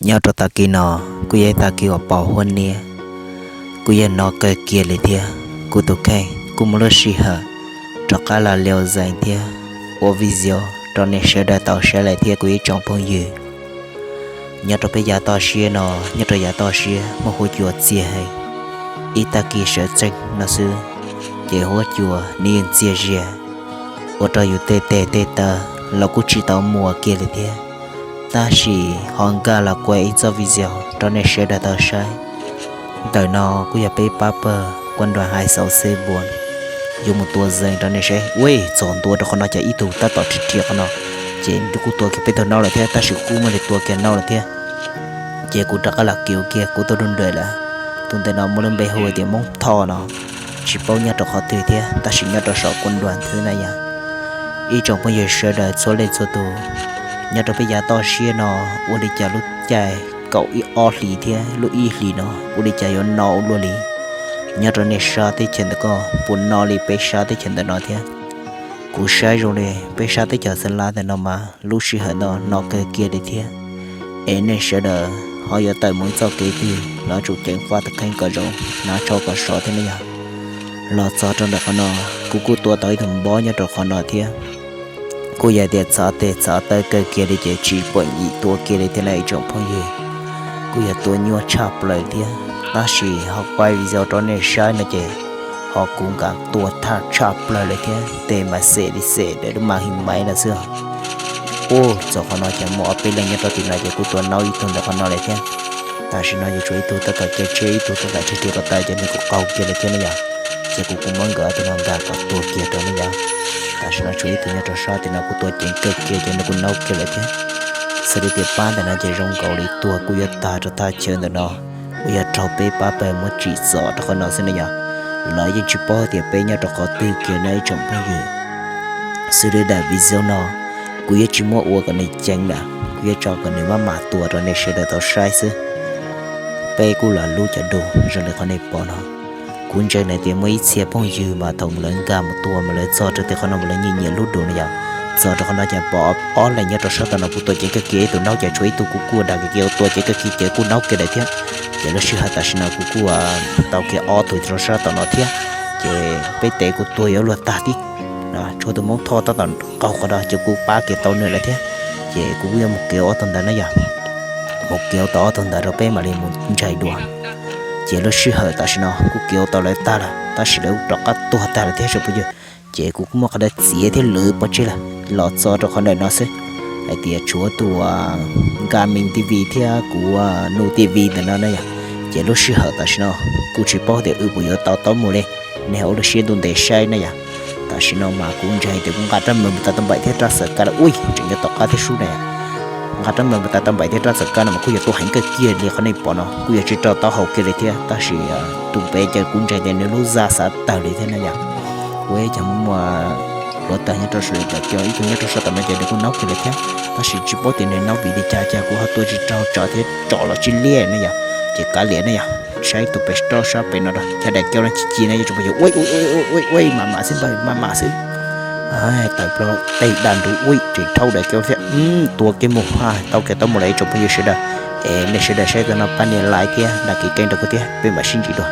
Nyob rau tag kis no kuj yog ib tag kis uas pos huab niab, kuj yog no kawg kiag li thiab. Kuv tus kheej kuj muaj lub sij hawm rov qab los leo zees thiab ua video rau nej sawv daws tau saib lawm thiab kuv ib tsoom phooj ywg. Nyob rau peb yav toj siab no, nyob rau yav toj siab muaj huab cua txias heev. Ib tag kis sawv tsees no xwb ces huab cua nws yeej txias zias, ua rau yus tej tes tej taw los kuj tsis tau muaj kiag li thiab. Tab sis ho nkag los kuaj ib txoj video rau nej sawv daws tau saib. Ntawm no kuj yog peb pab pawg kuaj nruas hais xauv xeb npua yuav mus tua zees rau nej saib. Ua txog ntua rau qhov no ces ib tug tab tom rhiab rhiab qhov no, ces kuj tua kiag peb tug naub lawm thiab, tab sis kuj muaj li tua kiag naub lawm thiab. Ces kuv rov qab los kiv kiag kuv tus dub nres lawm. Tus ntawm no muaj lub npe hu tias Moob Thoj no, tsis paub nyob rau qhov twg thiab, tab sis nyob rau saum kuaj nruas thiab na yom. Ib tsoom phooj ywg sawv daws txhua leej txhua tus, nyob rau peb yav toj siab no ua li cas lub caij kaum ib ob hlis thiab lub ib hlis no ua li cas yuav no ua luaj li. Nyob rau nej sab teb chaws ntawm ko puas no li peb sab teb chaws ntawm no thiab? Kuv saib zoo li peb sab teb chaws Xeev Las ntawm no mas lub sij hawm no no kawg kiag li thiab. Es nej sawv daws ho yuav tawm mus ib txoj kev twg los tsum ceev faj tus kheej kom zoo, hnav tsho kom sov thiab na yom. Los txog rau ntawm qhov no, kuv kuj tua tau ib tug npob nyob rau qhov no thiab. Kuj yog tias txhav tes txhav taw kawg kiag li ces tsis pom yim tua kiag li thiab na ib tsoom phooj ywg. Kuj yog tua nyuaj tshaj plaws thiab, tab sis ho kuaj video rau nej saib no ces ho kuv nkaus tua thaj tshaj plaws li thiab, tes mas xem li xem daim lub mas his maiv lawm xwb. Ua txog qhov no ces muaj ob peb leeg nyob rau tim no ces kuj tua naub ib tug ntawm qhov no lawm thiab. Tam sim no yuav tshuav ib tug tab tom caij tsheb, ib tug tab tom rhiab rhiab ko taw ces nws kuj qaug kiag lawm thiab na yom. Ces kuv kuj muab nkawd ob tug no nkag kom tuag kiag rau na yom. Tam sim no tshuav ib tug nyob rau sab tim no kuj tua ceev kawg kiag ces nws kuj naub kiag lawm thiab. Xws li tias pab ntawm no ces zoo nkaus li tuag kuj yuav tag rau thaj chaw ntawm no, uas yog raug peb pab pawg muab tsim txom rau qhov no xwb na yom. Lawv yeej tsis paub tias peb nyob rau qhov twg kiag na ib tsoom phooj ywg. Xws li daim video no, kuv yuav tsis muab ua kom nws ceev lawm, kuv yuav tso kom nws maj mam tua rau nej sawv daws tau saib xwb. Peb kuj los lub cov du zoo li qhov nej pom no. Kuv ntseeg na tias muaj ib txhia phooj ywg mas thaum lawv nkag mus tua mas lawv txog rau tim qhov no mas lawv nyiam nyiam lub du no yom. Txog rau qhov no ces pom ob leeg nyob rau sab tom no kuj tua ceev kawg kiag, ib tug naub ces tshuav ib tug kuj kuaj dag kiag kiag tua ceev kawg kiag ces kuj naub kiag lawm thiab. Ces lub sij hawm tam sim no kuv kuj tau kiag ob tug rau sab tom no thiab. Ces peb tes kuj tuag yuav luag tag tib, tshuav tus Moob Thoj tab tom qaug qhov no ces kuv pab kiag tau nws lawm thiab. Ces kuv kuj yuav mus kiv ob tug ntawd na yom. Mus kiv tau ob tug ntawd rau peb mam li mus ntsaig dua. Ces lub sij hawm tam sim no kuj kiv tau lawv tag lawm tab sis lawv rov qab tuag tag lawm thiab tsoom phooj ywg. Ces kuv kuj muab qhov ntawd txiav thiab lwv pov tseg lawm los txog rau qhov ntawm no xwb. Hais tias tshuav tus Nkaj Meej T V thiab kuv Nuj T V ntawm no na yom. Ces lub sij hawm tam sim no kuj tsis paub tias wb puas yuav tau taub mus li, nej ho ua lub siab ntuj ntev saib na yom. Tam sim no mas kuv ntseeg tias kuv nqa rab mawg mus tas tau npaim thiab rab xawm kab lawm, ui tseem nyob tom qab thiab sub na yom. Nqa rab mawg mus tas tau npaim thiab rab xawm kab no mas kuj yuav tua heev kawg kiag li qhov nej pom no, kuj yuav tsis rau taub hau kiag li thiab, tab sis tus pem ces kuv ntseeg tias nws lub zaj xav tawg li thiab na yom. Kuv ib cov muaj muaj hluav taws nyob rau saum cov coj ib tug nyob rau sab tom no ces nws kuj naub kiag lawm thiab, tab sis tsis paub tias nws naub vim li cas ces kuv ho tua tsis raug tsom thiab tsom los tsis liaj na yom. Ces kav liam na yom, saib tus pem rau sab pem no rau cov daim coj no ci ci na yom, tsoom phooj ywg, ua ua ua ua mam mam xwb npawg, mam mam xwb. Tawm plaws tej daj nrug ua tseem rhaub daim coj thiab, tua kiag mus ha tau kiag taub mus lawm ib tsoom phooj ywg sawv daws. Es nej sawv daws saib tau no pab nias like thiab đăng ký kênh rau kuv thiab, peb mam sib ntsib dua.